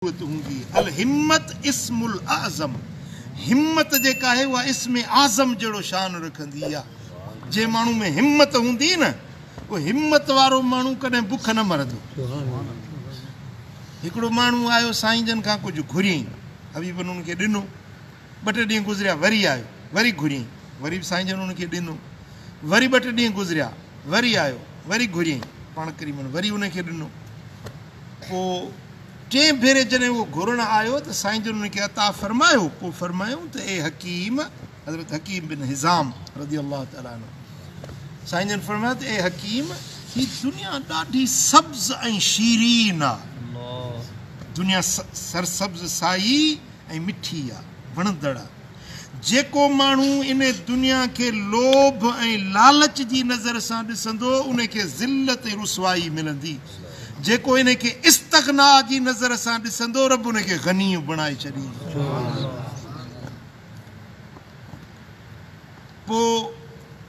قوت هوندي. الهمت اسم الاعظم، همت جيڪا آهي اها اسم اعظم جهڙو شان رکندي آهي. جنهن ماڻهو ۾ همت هوندي نه، اهو همت وارو ماڻهو ڪڏهن بک نه مرندو. هڪڙو ماڻهو آيو سائين جن کان ڪجهه گهريائين، حبيبن ان کي ڏنو. ٻه ٽي ڏينهن گذريا وري آيو، وري گهريائين، وري به سائين جن ان کي ڏنو. وري ٻه ٽي ڏينهن گذريا، وري آيو، وري گهريائين، پاڻ ڪريمن وري ان کي ڏنو. پوء ٽئين ڀيري جڏهن اهو گهرڻ آيو ته سائين جن ان کي عطا فرمايو. پوء فرمايائون ته اي حڪيم، حضرت حڪيم بن حزام رضي الله تعالٰي عنه، سائين جن فرمايو ته اي حڪيم، هي دنيا ڏاڍي سبز ۽ شيرين آ، دنيا سرسبز سائي ۽ مٺي آ، وڻندڙ آ. جيڪو ماڻهو ان دنيا کي لوڀ ۽ لالچ جي نظر سان ڏسندو، ان کي ذلت ۽ رسوائي ملندي. جيڪو ان کي استغناء جي نظر سان ڏسندو، رب ان کي غني بڻائي ڇڏيندو. پوء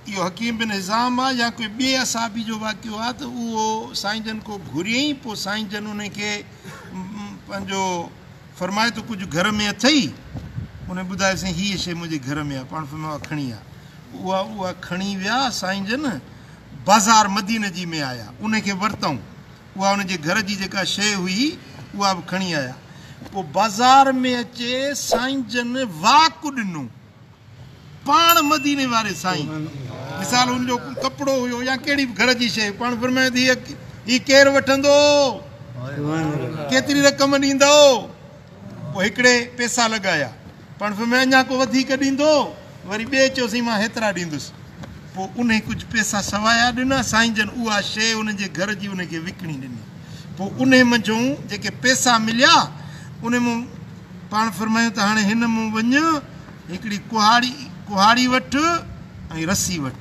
اهو حڪيم بن حزام آ يا ڪوئي ٻئي اصحابي جو واقعو آ ته اهو سائين جن ڪو گهريائين، پوء سائين جن ان کي پنهنجو فرمايو ته ڪجهه گهر ۾ اٿئي؟ انهي ٻڌايو سائين هيء شيء منهنجي گهر ۾ آهي. پاڻ فرمايو اها کڻي آ. اها اها کڻي ويا سائين جن بازار مديني جي ۾ آيا انهي کي ورتائون. اها ان جي گهر جي جيڪا شيء هئي اها به کڻي آيا. پوء بازار ۾ اچي سائين جن واڪ ڏنو. پاڻ مديني واري سائين مثال ان جو ڪپڙو هيو يا ڪهڙي به گهر جي شيء، پاڻ فرمايو ته هي ڪير وٺندو، ڪيتري رقم ڏيندؤ؟ پوء هڪڙي پئسا لڳايا، پاڻ فرمايو اڃا ڪو وڌيڪ ڏيندو؟ وري ٻئي چيو سائين مان هيترا ڏيندس. پوء انهي ڪجهه پئسا سوايا ڏنا، سائين جن اها شيء ان جي گهر جي ان کي وڪڻي ڏني. پوء انهي منجهون جيڪي پئسا مليا انهي مون پاڻ فرمايو ته هاڻي هن مون وڃ هڪڙي ڪهاڙي ڪهاڙي وٺ ۽ رسي وٺ.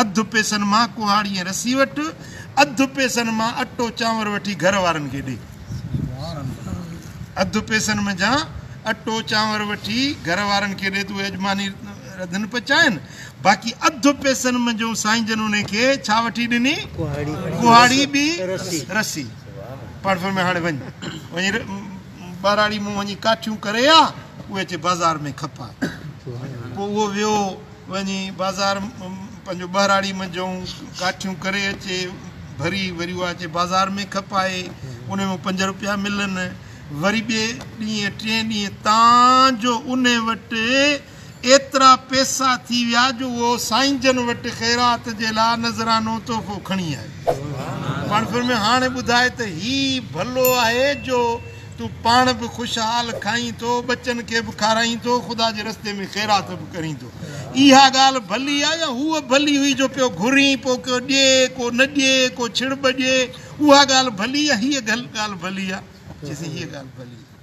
اڌ پئسن مان ڪهاڙي ۽ رسي وٺ، اڌ پئسن مان اٽو چانور وٺي گهر وارن کي ڏي. اڌ پئسن منجهان اٽو چانور وٺي گهر وارن کي ڏي ته اهي اڄ ماني رڌن پچائن. باقي اڌ پئسن منجهون سائين جن انهي کي ڇا وٺي ڏني؟ ڪهاڙي ٻي رسي. پاڻ فرمايو هاڻي وڃ وڃي ٻهراڙي مون وڃي ڪاٺيون ڪري آ، اهي اچي بازار ۾ کپاء. پوء اهو ويو وڃي بازار پنهنجو ٻهراڙي منجهئون ڪاٺيون ڪري اچي ڀري وري اها اچي بازار ۾ کپائي، انهي مان 5 روپيا ملن. وري ٻئي ڏينهن ٽئين ڏينهن تان جو انهي وٽ ايترا پئسا ٿي ويا جو اهو سائين جن وٽ خيرات جي لاء نذرانو تحفو کڻي آيو. پاڻ فرمايو هاڻي ٻڌاء ته هي ڀلو آهي جو تون پاڻ به خوشحال کائين ٿو، ٻچن کي به کارائين ٿو، خدا جي رستي ۾ خيرات به ڪرين ٿو. اها ڳالهه ڀلي آهي يا هوء ڀلي هئي جو پيو گهرين، پوء ڪو ڏئي، ڪو نه ڏئي، ڪو ڇڙٻ ڏئي، اها ڳالهه ڀلي يا هيء ڳالهه ڀلي آهي؟ چيسين هيء ڳالهه ڀلي آهي.